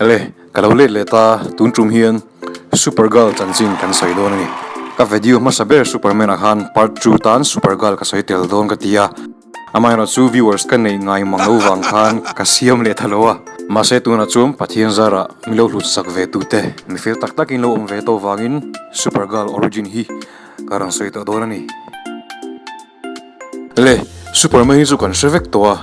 Le, ka lo let leh ta, tun tum hian Supergirl chanchin kan sawi dawn a ni. Ka video hmasa ber Superman ah khan part 2 tan Supergirl ka sawi tel dawn ka ti a, amaherawh chu viewers ka neih ngai mang lo vang khan ka siam leh ta lo a. Mahse tunah chuan Pathian zarah mi lo hlut sak ve tute mi fel tak takin lo awm ve tawh vangin Supergirl origin hi ka rawn sawi tawh dawn a ni. Le, Superman hi chu kan hre vek tawh a,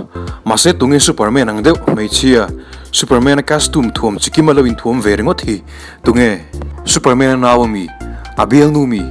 mahse tunge Superman ang deuh hmeichhia, Superman-a costume thuam chikim a lo inthuam ve ringawt hi tunge? Superman-a nau a mi? A bialnu mi?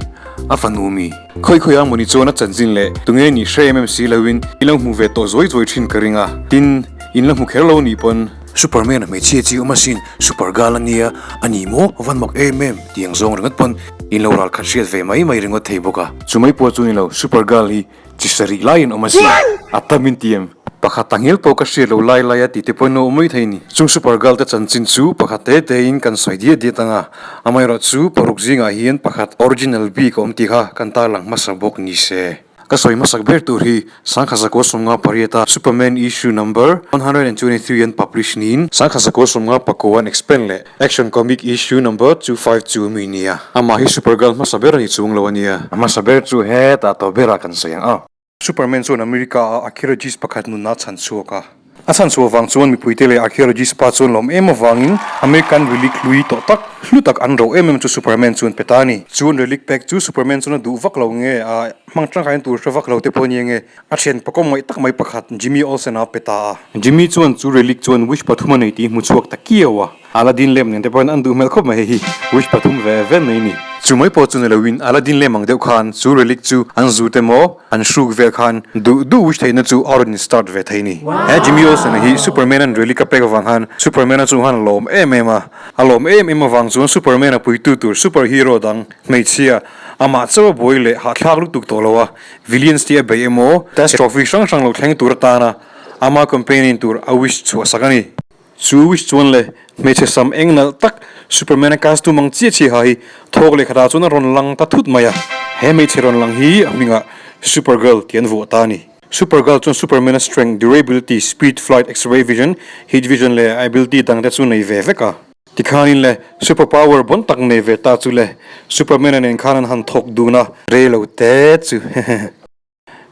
A fanu mi? Khawi khawi ang mawni chuan a chanchin leh tunge nih hre em em si loin in lo hmu ve tawh zuai zuai thin ka ring a, tin, in la hmu kher lo nih pawn. Superman-a hmeichhia chi awm asin, Supergirl a nia, a ni maw? A van mak em em! Tiang zawng ringawt pawn in lo ral khat hriat ve mai mai ringawt thei bawk a. Chu mai pawh chu ni lo, Supergirl hi chi sarih laiin awm asin. A tam in ti em? Pakhat ta ngel pawh ka hriat lo lai lai a tih te pawhin a awm mai thei ni. Chung Supergirl te chanchin chu pakhat te te in kan sawi diat diat ang a, amaherawh chu paruk zingah hian pakhat original bik a awm tih kha kan tarlang hmasa bawk ni se. Ka sawi hmasak ber tur hi Sangha Zakua Sawmnga pariata Superman issue number 123 an publish niin Sangha Zakua Sawmnga pakua an expand leh Action Comic issue number 252 mi nia. Amah hi Supergirl hmasa ber a ni chung lo a nia. A hmasa ber chu hetah tawh berah kan sawi ang a. Superman chuan America a archaeologist pakhat nunna a chhan chhuak a. A chhan chhuah vang chuan mipuite leh archaeologist pa chuan lawm em avangin American relic hlui tawh tak, hlu tak an ro em em chu Superman chuan pe ta a ni. Chuan relic pek chu Superman chuan a duh vak lo nge, a hmang tangkaiin tur hre vak lo te pawh a ni ange, a thian pakawm ngaih tak mai pakhat Jimmy Olsen a pe ta a. Jimmy chuan chu relic chuan wish pathum a nei tih hmu chhuak ta kiau a. Aladdin lem nen te pawhin an duh hmel khawp mai hei hi, wish pathum ve ve mai ni. Chu mai pawh chu ni loin Aladdin lem ang deuh khan chu relic chu an zu te maw an hruk vel khan duh duh wish theihna chu a rawn in start ve thei ni. He Jimmy Olsen a hi Superman an relic a pek avang khan Superman a chung khan a lawm em em a, a lawm em em avang chuan Superman a puitu tur super hero dang hmeichhia amah chauh a buai leh hahthlak lutuk tawh lo a, villains te a beih emaw catastrophe hrang hrang lo thleng tur atana ama companion tur a wish chhuah sak a ni. Chu wish chuan le hmeichhe sam eng nalh tak Superman a costume ang chiah chiah ha hi thawk leh khatah chuan a rawn lang ta thut mai a. He hmeichhe rawn lang hi a hmingah Supergirl tih an vuah ta a ni. Supergirl chuan Superman a strength, durability, speed, flight, x-ray vision, heat vision leh ability dang te chu nei ve vek a. Tikhanin le super power bon tak nei ve ta chu le Superman a nen khan an han thawk dun a, rei lo te chu hehe.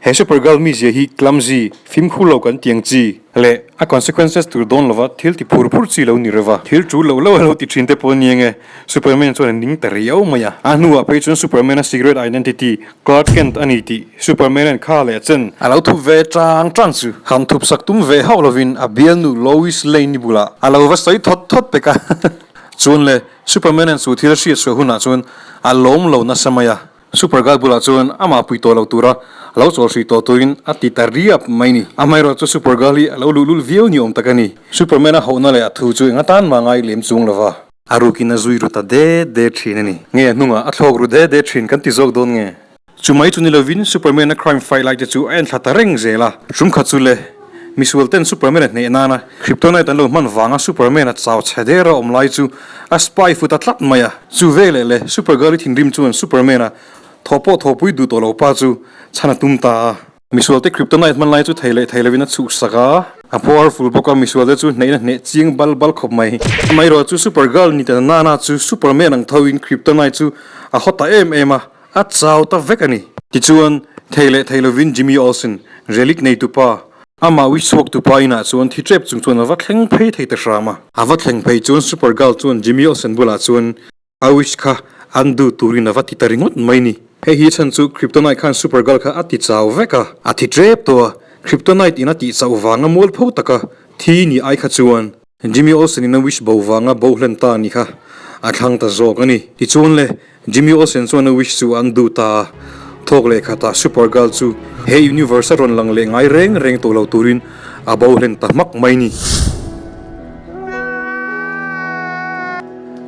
He Supergirl mizia hi clumsy, fimkhur lo kan tiang chi, leh a consequences tur dawn lova thil ti phur phur chi lo ni reuh a. Thil tul lo lo a lo ti thin te pawh nia nge Superman chuan a ning ta riau mai a. A hnuah phei chuan Superman-a secret identity Clark Kent a ni tih Superman-a'n kha leh chen a lo thup ve chang chang chu han thup sak tum ve hauh lovin a bialnu Lois Lane-i bulah a lo va sawi thawt thawt pek a. Chuan le Superman-a'n chu thil a hriat chhuah hunah chuan a lawm lo nasa mai a. Supergirl bulah chuan amah pui tawh lo tura a lo chawl hrih tawh turin a ti ta riap mai ni. Amaherawh chu Supergirl hi a lo luhlul viau ni awm tak a ni. Superman a hauhna leh a thu chu eng atan mah ngai lem chung lova. A rukin a zui ru ta det det thin a ni. Nge a hnungah a thlawk ru det det thin kan ti zawk dawn nge? Chu mai chu ni lovin Superman a crime fight lai te chu a enthla ta reng zel a. Hrumkhat chu le. Misual ten Superman a hneh nana Kryptonite an lo hman vanga Superman a chau chhe der a awm lai chu a spy fu ta tlat mai a. Chu veleh le Supergirl i thinrim chuan Superman a thaw pawh thawpui duh tawh lo pa chu chhan a tum ta a. Misual te Kryptonite hman lai chu thei leh thei lovin a chhuhsak a, a powerful bawk a, misual te chu hnehna hneh chiang bal bal khawp mai. Amaherawh chu Supergirl ni ta nana chu Superman ang tho in Kryptonite chu a haw ta em em a. A chau ta vek a ni. Tichuan, thei leh thei lovin Jimmy Olsen, relic neitupa, amah ui chhuaktupa inah chuan thi tep chung chuan a va thleng phei thei ta hram a. A va thleng phei chuan Supergirl chuan Jimmy Olsen bulah chuan a wish kha undo turin a va ti ta ringawt mai ni. Hei hi chhan chu Kryptonite khan Supergirl kha a ti chau vek a, a thi tep tawh a, Kryptonite in a tih chauh vanga mualpho taka thi ni ai kha chuan Jimmy Olsen in a wish bo vanga bo hlen ta ni kha a thlang ta zawk a ni. Tichuan le, Jimmy Olsen chuan a wish chu an duh ta a, thawk leh khatah Supergirl chu he universe a rawn lang leh ngai reng reng tawh lo turin a bo hlen ta hmak mai ni.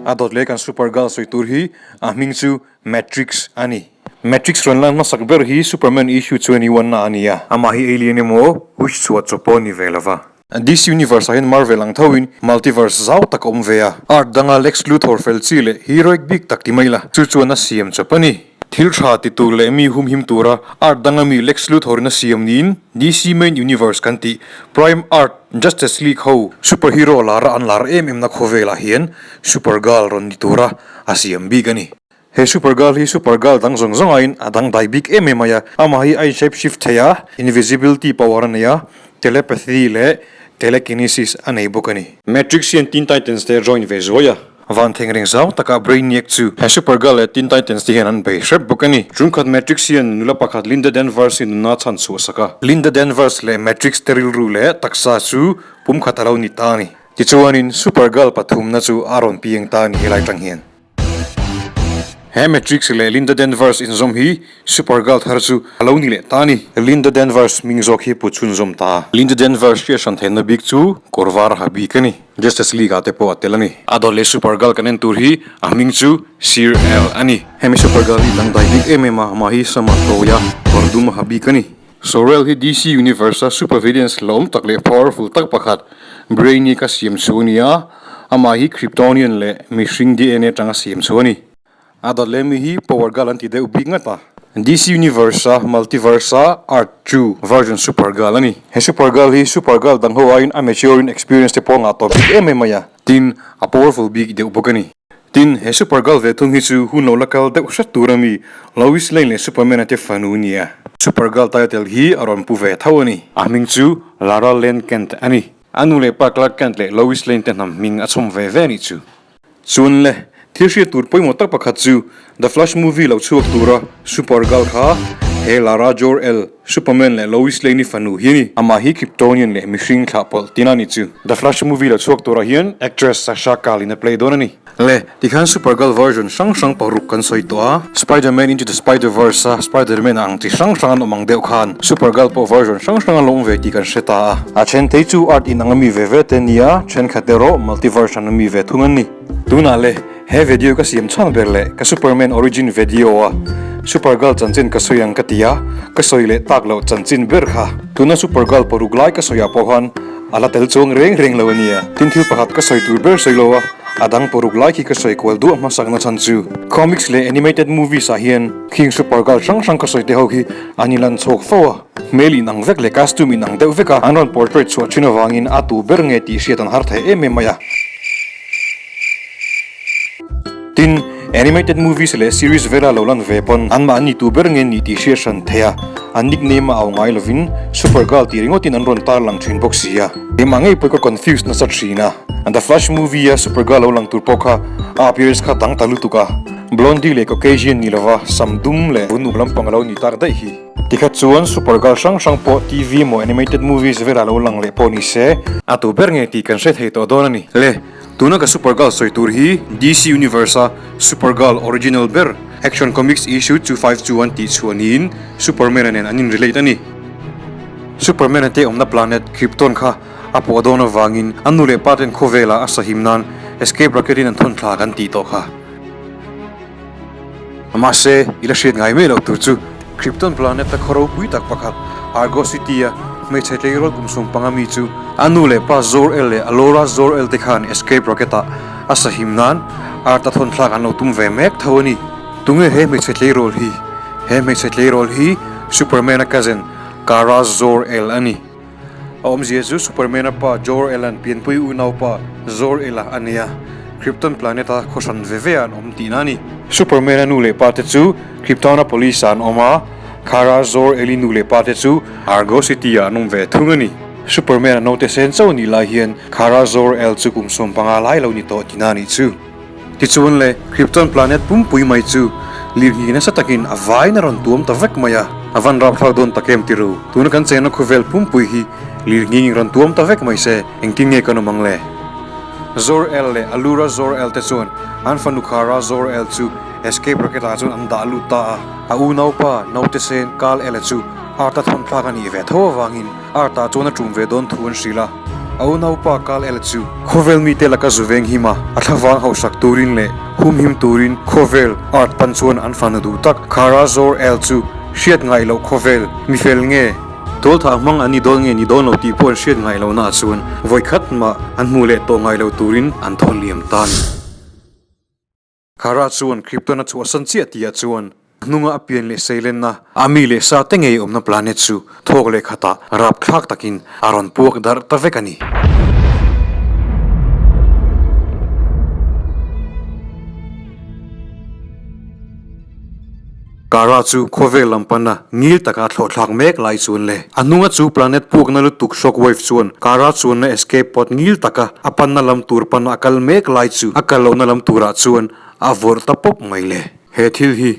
A dawt leh kan Supergirl sawi tur hi a hming chu Matrix a ni. Matrix rawn lan hmasak ber hi Superman issue 21 na a ni a. Amah hi alien emaw wish chhuah chawp pawh a ni ve lova. DC Universe ah hian Marvel ang tho in multiverse zau tak a awm ve a. Art danga Lex Luthor fel chi leh heroic bik tak ti mai la, chu chuan a siam chawp a ni. Thil tha ti tur leh mi humhim tura Earth danga mi Lex Luthor in a siam niin DC main universe kan tih Prime Earth Justice League ho superhero lara an lar em em na khawvelah hian Supergirl rawn ni tura a siam bik a ni. He Supergirl hi Supergirl dang zawng zawng aiin a dangdai bik em em mai a, amah hi a in shape shift thei a, invisibility power a nei a, telepathy leh telekinesis a nei bawk a ni. Matrix hian Teen Titans te a join ve zuai a. Van theng reng zau takah Brainiac chu he Supergirl leh Teen Titans te hian an bei hrep bawk a ni. Chungkhat Matrix hian nula pakhat Linda Danvers hi nuna chhan chhuah sak a. Linda Danvers leh Matrix te rilru leh taksa chu pumkhat a lo ni ta a ni. Tichuanin Supergirl pathumna chu a rawn piang ta a ni helai tang hian. He Matrix leh Linda Danvers inzawm hi Supergirl thar chu a lo ni leh ta a ni. Linda Danvers hming zawk hi pu chhunzawm ta. Linda Danvers hriat hran theihna bik chu kawr var ha bik a ni. Justice League ah te pawh a tel a ni. A dawt leh Supergirl kan en tur hi a hming chu Sir El a ni. Hemi Supergirl hi dangdai bik em em a, amah hi sama tawia kawr dum a ha bik a ni. Sorel hi DC Universe a super villains hlauhawm tak leh powerful tak pakhat Brainiac a siam chu a ni a, amah hi Kryptonian leh mihring dna atanga siam chu a ni. A dawt leh mi hi Power Girl an ti deuh bik ngat a. DC Universe a Multiverse a Earth 2 version Super Girl a ni. He Super Girl hi Super Girl dang ho aiin a mature in experience te pawh a ngah tawh bik em em mai a. Tin, a powerful bik deuh bawk a ni. Tin, he Super Girl ve thung hi chu hun lo la kal deuh hret tur a mi, Lois Lane leh Superman a te fanu nia. Super Girl title hi a rawn pu ve tho a ni. A hming chu Lara Lane Kent a ni. A nu leh pa Clark Kent leh Lois Lane te hnam hming a chhawm ve ve a nih chu. Chuan le, thil hriat tur pawimawh tak pakhat chu The Flash movie lo chhuak tura Supergirl kha he Lara Jor-El, Superman leh Lois Lane-i fanu hi a ni. Amah hi Kryptonian leh mihring thlah pawlh tin a ni chu. The Flash movie lo chhuak turah hian actress Sasha Calle-in a play dawn a ni. Le, tikhan Supergirl version hrang hrang paruk kan sawi tawh a. Spider-Man Into the Spider-Verse a Spider-Man ang chi hrang hrang an awm ang deuh khan Supergirl pawh version hrang hrang an lo awm ve tih kan hre ta a. A then thei chu art inang a mi ve ve te nia, thenkhat erawh multiverse an a mi ve thung an ni. Tunah le, he video ka siam chhan ber leh ka Superman origin video a Supergirl chanchin ka sawi ang ka ti a, ka sawi leh tak loh chanchin ber kha. Tuna Supergirl paruk lai ka sawi ah pawh khan a la tel chuang reng reng lo a nia. Tin thil pakhat ka sawi tur ber sawi lo a. A dang paruk lai khi ka sawi kual duah hmasakna chhan chu comics leh animated movies ah hian khing supergirl hrang hrang ka sawi te ho khi an inlan chhuak fo a, hmel in ang vek leh costume in ang deuh vek a an rawn portrait chhuah thin avangin a tu ber nge tih hriat an har thei em em mai a. Tin, animated movies leh series vela lo lan ve pawn anmahni tu ber nge nih tih hriat hran thei a, an nickname a au ngai lovin Supergirl tih ringawtin an rawn tarlang thin bawk si a. Keimah ngei pawh ka confuse nasa thin a. The Flash movie a Supergirl lo lang tur pawh kha a appearance kha dang ta lutuk a. Blondie leh Caucasian ni lova sam dum leh vun uk lampang a lo ni tak daih hi. Tikhat chuan Supergirl hrang hrang pawh TV emaw animated movies velah lo lang leh pawh ni se. A tu ber nge tih kan hre thei tawh dawn a ni. Le, tuna ka Supergirl sawi tur hi DC Universe a Supergirl original ber Action Comics issue 252 an tih chhuah niin Superman-a nen an in relate a ni. Superman-a te awmna planet Krypton kha a pawh dawn avangin an nu leh pa ten khawvelah a sahim nan escape rocket in an thawn thla kan tih tawh kha. Mahse, i la hriat ngai mai loh tur chu Krypton planet a khaw ropui tak pakhat Argo City a hmeichhe tleirawl kum 15 mi chu a nu leh pa Zor-El leh Alora Zor-El te khan escape rocket ah a sahim nan Earth a thawn thlak an lo tum ve mek tho a ni. Tunge he hmeichhe tleirawl hi? He hmeichhe tleirawl hi Superman a cousin Kara Zor-El a ni. A awmzia chu Superman-a pa Jor-El-a'n pianpui unaupa Zor-El-a a nei a, Krypton planet-a khaw hran ve ve ah an awm tihna a ni. Superman-a nu leh pa te chu Krypton-a police-ah an awm a, Kara Zor-El-i nu leh pa te chu Argo City-ah an awm ve thung a ni. Superman-a naute sen chauh a nih lai hian Kara Zor-El chu kum 15 lai lo ni tawh tihna a nih chu. Tichuan le, Krypton planet pumpui mai chu lirnghih nasa takin a vaiin a rawn tuam ta vek mai a. A van rapthlak dawn tak em tiru? Tuna kan chenna khawvel pumpui hi lirnghingin rawn tuam ta vek mai se, engtin nge kan awm ang le? Zor-El leh Alura Zor-El te chuan an fanu Kara Zor-El chu escape rocket ah chuan an dah lut ta a. A unaupa naute sen Kal-El-a chu Earth-a thawn thlak a nih ve tho avangin Earth-ah chuan a tum ve dawn thu an hrilh a. A unaupa Kal-El chu khawvel mite laka zu veng him a, a thlavang hauhsak turin leh humhim turin khawvel Earth pan chuan an fanu duh tak Kara Zor-El chu hriat ngaih loh khawvel mifel nge tualthah hmang an ni dawn nge ni dawn lo tih pawh an hriat ngaih lohnaah chuan vawikhat mah an hmuh leh tawh ngai lo turin an thawn liam ta a ni. Kara chuan Krypton a chhuahsan chiah tihah chuan. Hnunga a pian leh seilenna a mi leh sa te ngei awmna planet chu thawk leh khatah rapthlak takin a rawn puak darh ta vek a ni. Kara chu khawvel lam pana ngil taka thlawhthlak mek lai chuan le a hnunga chu planet puakna lutuk shock wave chuan Kara chuanna escape pod ngil taka a panna lam tur pana a kal mek lai chu a kal lohna lam turah chuan a vawrh ta pawp mai le. He thil hi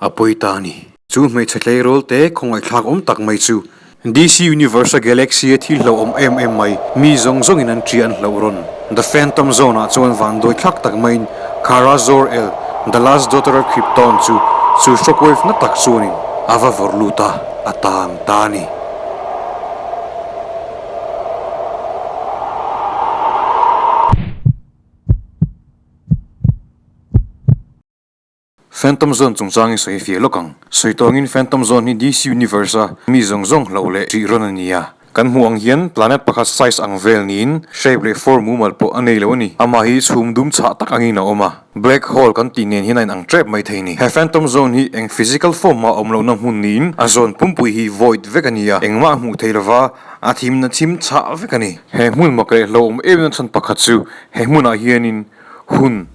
a pawi ta a ni. Chu hmeichhe tleirawl te khawngaihthlak awm tak mai chu DC Universe a Galaxy a thil hlauhawm em em mai, mi zawng zawngin an ṭia an hlauh rawn. The Phantom Zone ah chuan vanduai thlak tak maiin Kara Zor-El, The Last Daughter of Krypton chu chu shockwave na tak chuanin a va vawrh lut a, a tang ta a ni. Phantom Zone chungchangin sawi fiah lawk ang. Sawi tawngin Phantom Zone hi DC Universe a mi zawng zawng hlauh leh ṭih rawn a ni a. Kan hmuh ang hian planet pakhat size ang vel niin shape leh form mumal pawh a nei lo a ni. Amah hi chhum dum chhah tak angin a awm a. Black hole kan tih nen hian a inang ṭep mai thei ni. He Phantom Zone hi eng physical form mah a awm lohna hmun niin a zone pumpui hi void vek a ni a, engmah a hmuh thei lova a thimna chim chhah vek a ni. He hmun mak leh hlauhawm em na chhan pakhat chu he hmunah hianin Hun,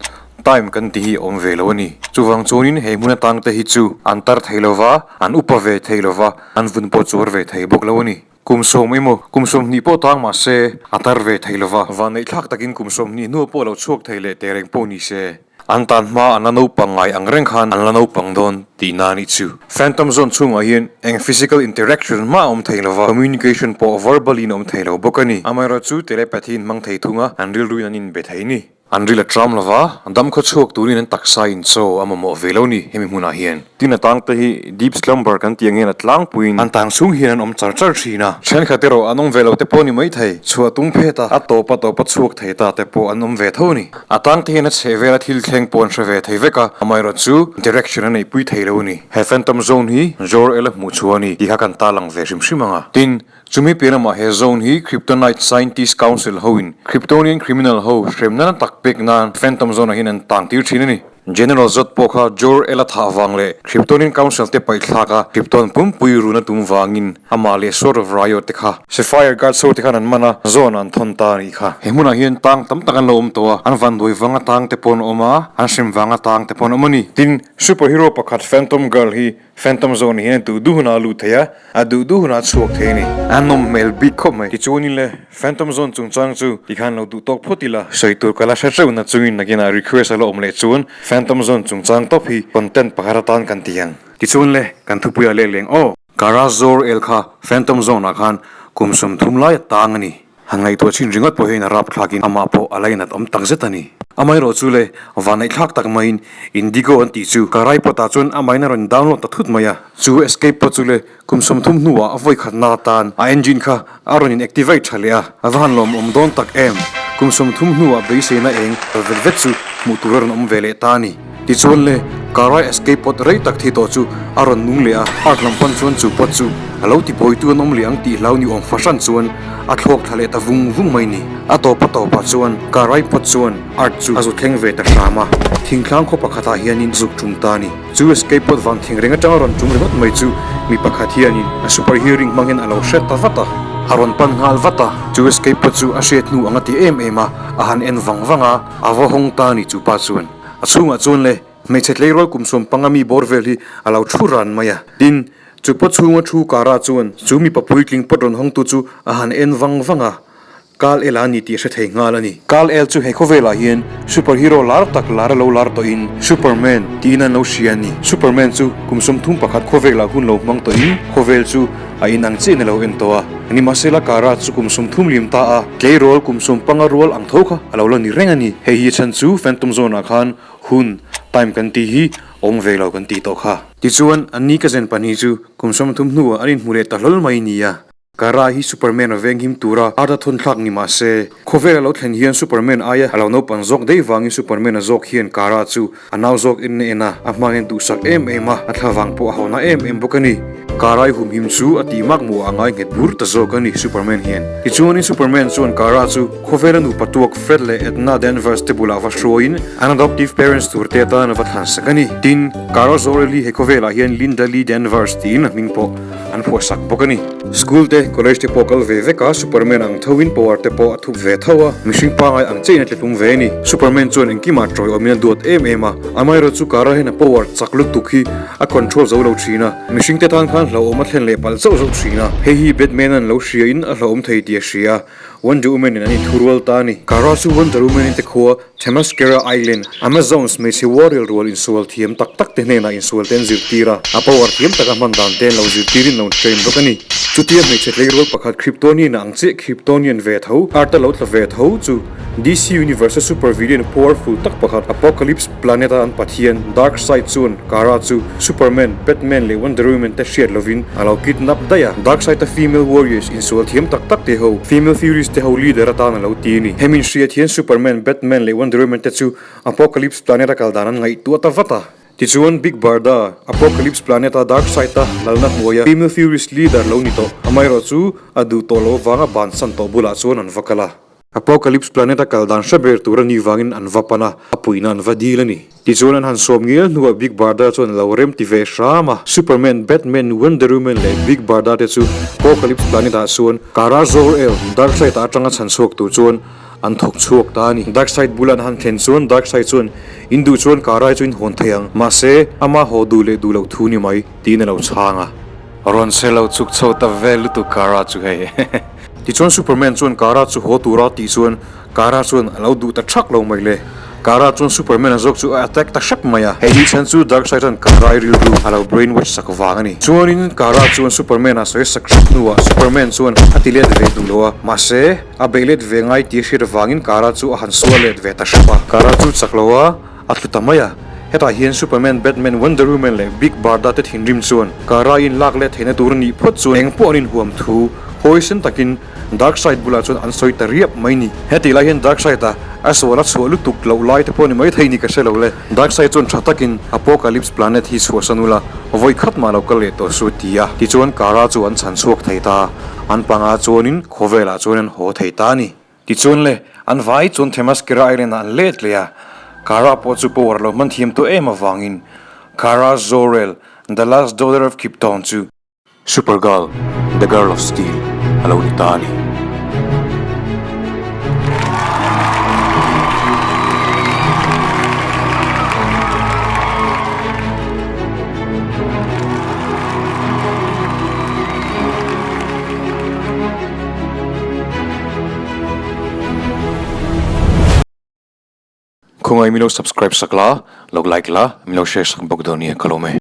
time, kan tih hi a awm ve lo a ni. Chuvang chuanin he hmun atang te hi chu an tar thei lo va, an upa ve thei lo va, an vun pawh chuar ve thei bawk lo a ni. Kum sawm emaw, kum 20 pawh tang mah se, a tar ve thei lo va, vanneihthlak takin kum 20 hnuah pawh lo chhuak thei leh teh reng pawh ni se, an tan hma an la naupang ngai ang reng khan an la naupang dawn tihna a nih chu. Phantom Zone chhungah hian eng physical interaction hmah a awm thei lo va, communication pawh verbally in a awm thei lo bawk a ni. Amaherawhchu telepathy in hmang thei thung a, an rilruin an inbe thei a ni. An ril a tram lo va, dam khaw chhuak turin an taksa in chaw a mamawh ve lo ni hemi hmunah hian. Tin a tang te hi deep slumber kan tih ang hian a tlangpuiin an tang chhung hian an awm char char thin a. Thenkhat erawh an awm ve lo te pawh ni mai thei, chhuah tum phet a, a tawp a tawp a chhuak thei ta te pawh an awm ve tho a ni. A tang te hian a chheh vela thil thleng pawh an hre ve thei vek a, amaherawh chu direction a neihpui thei lo a ni. He Phantom Zone hi Jor-El a hmuh chhuah a ni tih kha kan tarlang ve hrim hrim ang a. Tin, Chumi pian lamah he zone hi Kryptonite Scientist Council hoin Kryptonian criminal ho hremna na tak pek nan Phantom Zone ah hian an tang tir thin a ni. General Zod pawh kha Jor-El a thah vang leh Kryptonian Council te paihthlak a Krypton pumpui run a tum vangin amah leh Sword of Riot te kha Sapphire Guards ho te khan an man a, Zone ah an thawn ta a nih kha. He hmunah hian tang tam tak an lo awm tawh a, an vanduai vanga tang te pawh an awm a, an hrem vanga tang te pawh an awm a ni. Tin, Superhero pakhat Phantom Girl hi Phantom Zone hian a duh duh hunah a lut thei a, a duh duh hunah a chhuak thei a ni. A nawm hmel bik khawp mai. Tichuanin le, Phantom Zone chungchang chu tikhan lo duh tawk phawt ila, sawi tur ka la hre teuh na chungin nakinah request a la awm leh chuan Phantom Zone chungchang tawp hi content pakhat atan kan ti ang. Tichuan le, kan thupuiah leh leng aw. Kara Zor El kha Phantom Zone ah khan kum 30 lai a tang a ni. Han ngaihtuah chin ringawt pawh hian a rap thlakin amah pawh a lainat awm tak zet a ni. Amaherawh chu le, vanneihthlak tak maiin Indigo an tih chu ka raipawt ah chuan amahin a rawn download ta thut mai a. Chu escape pawh chu le, kum 30 hnuah a vawi khatna atan a engine kha a rawn in activate tha leh a, a va han lawmawm dawn tak em! Kum 30 hnuah beiseina eng kal vet vet chu hmuh tur a rawn awm ve leh ta a ni. Tichuan le, Karai escape pod rei tak thi tawh chu a rawn nung leh a, Earth lam pan chuan chu pod chu a lo ti buaitu an awm leh ang tih hlau ni awm fahran chuan a thlawk thla leh ta vung vung mai ni. A tawp a tawpah chuan Karai pod chuan Earth chu a zu thleng ve ta hram a, thingtlang khaw pakhatah hianin zuk tum ta a ni. Chu escape pod vang thing reng atanga rawn tum ringawt mai chu mi pakhat hianin a super hearing hmang hian a lo hre ta vat a, a rawn pan nghal vat a. Chu escape pod chu a hriat hnu ang a ti em em a, a han en vang vang a, a va hawng ta a ni chu pa chuan. A chhungah chuan le hmeichhe tleirawl kum 15 mi bawr vel hi a lo thu ran mai a. Tin, chu pawt chhunga thu karah chuan chu mipa puitling pawt rawn hawngtu chu a han en vang vang a, Kal El a ni tih hre thei nghal a ni. Kal El chu he khawvelah hian super hero lar tak lar a lo lar tawhin Superman tiin an lo hria a ni. Superman chu kum 31 khawvelah hun lo hmang tawhin khawvel chu a inang chiah in a lo en tawh a. Nimahsela Kara chu kum 30 liam ta a, tleirawl kum 15 rual ang tho kha a lo la ni reng a ni. Hei hi chhan chu Phantom Zone ah khan hun, time, kan tih hi awm ve lo kan tih tawh kha. Tichuan, an ni ka zen pahnih chu kum 30 hnuah an inhmu leh ta hlawl mai nia. Kara hi Superman a venghim tura Earth a thawn thlak ni mah se, khawvel a lo thlen hian Superman aia a lo naupang zawk daih vangin Superman a zawk hian Kara chu a nau zawk in a en a, a hmangin duhsak em em a, a thlavang pawh a hauna em em bawk a ni. Kara i humhim chu a tih mak hmuh ah a ngai nghet bur ta zawk a ni Superman hian. Tichuanin Superman chuan Kara chu khawvela nupa tuak Fred leh Edna Danvers te bulah va hruaiin an adoptive parents tur te atan a va thlansak a ni. Tin, Kara Zor-El'i he khawvelah hian Linda Lee Danvers tiin a hming pawh an phuahsak bawk a ni. School te, college te pawh kal ve vek a, Superman ang tho in power te pawh a thup ve tho a, mihring pangai ang chiah in a tletlung ve a ni. Superman chuan engkimah tawi awmin a duat em em a, amaherawh chu Kara hian a power chak lutuk hi a control zo lo thin a, mihring te tan khan hlauhawm a thlen leh palh zauh zauh thin a, hei hi Batman an lo hria in a hlauhawm thei tih a hria a, Wonder Woman in an inthurual ta a ni. Kara chu Wonder Woman in te khua Themyscira Island, Amazons hmeichhe warrior rual insual thiam tak tak te hnenah insual te an zirtir a, a power thiam taka hman dan te an lo zirtirin lo train bawk a ni. Chutia hmeichhe tleirawl pakhat Kryptonian a ang chiah Kryptonian ve tho, Earth a lo tla ve tho chu DC Universe a super villain powerful tak pakhat Apokolips planet a an pathian Darkseid chuan Kara chu Superman, Batman leh Wonder Woman te hriat lovin a lo kidnap daih a. Darkseid a female warriors insual thiam tak tak te ho, Female Furies te ho leader atan a lo ti a ni. Hemi inhriat hian Superman, Batman leh Wonder Woman te chu Apokolips planet a kal dan an ngaihtuah ta vat a. Tichuan Big Barda, Apokolips planet a Darkseid a lalna hnuaia Female Furies leader lo ni tawh, amaherawh chu a duh tawh lo avanga bansan tawh bulah chuan an va kal a. Apokolips planet a kal dan hre ber tur a nih vangin an va pan a, a puihna an va dil a ni. Tichuan an han sawm ngial hnuah Big Barda chuan a lo rem ti ve hram a. Superman, Batman, Wonder Woman leh Big Barda te chu Apokolips planet ah chuan Kara Zor-El, Darkseid ah atanga chhan chhuak tur chuan an thawk chhuak ta a ni. Darkseid bula an han thlen chuan Darkseid chuan, In duh chuan Kara-i chu in hawn thei ang, mahse ama haw duh leh duh loh thu ni mai, tiin a lo chhang a. Rawn che lo chuk chho ta vel lutuk Kara chu hei. Tichuan Superman chuan Kara chu haw tura tih chuan Kara chuan a lo duh ta thak lo mai le. Kara chuan Superman a zawk chu a attack ta hrep mai a. Hei hi chhan chu Darkseid an Kara-i rilru a lo brainwash sak vang a ni. Chuanin Kara chuan Superman a sawi sak hrep hnuah Superman chuan a ti let ve duh lo a, mahse a beih let ve ngai tih hriat vangin Kara chu a han sual let ve ta hrep a. Kara chu chak lo a. A tlu ta mai a, hetah hian Superman, Batman, Wonder Woman leh Big Barda te thinrim chuan Kara-in lak leh theihna tur a nih phawt chuan eng pawh an inhuam thu huaisen takin Darkseid bulah chuan an sawi ta riap mai ni. Hetih lai hian Darkseid-a a sual a chhuah lutuk loh lai te pawh ni maithei ni ka hre lo le. Darkseid chuan tha takin Apokolips planet hi chhuahsan ula, vawi khat mah lo kal leh tawh su ti a. Tichuan Kara chu an chhan chhuak thei ta, an panga chuanin khawvelah chuan an haw thei ta a ni. Tichuan le, an vai chuan Themyscira Island ah an let leh a, Kara pawh chu power lo hman thiam tawh em avangin Kara Zor-El, The Last Daughter of Krypton chu Supergirl, The Girl of Steel a lo ni ta a ni. Khawngaih min lo subscribe sak la, lo like la, min lo share sak bawk dawn nia ka lawm e.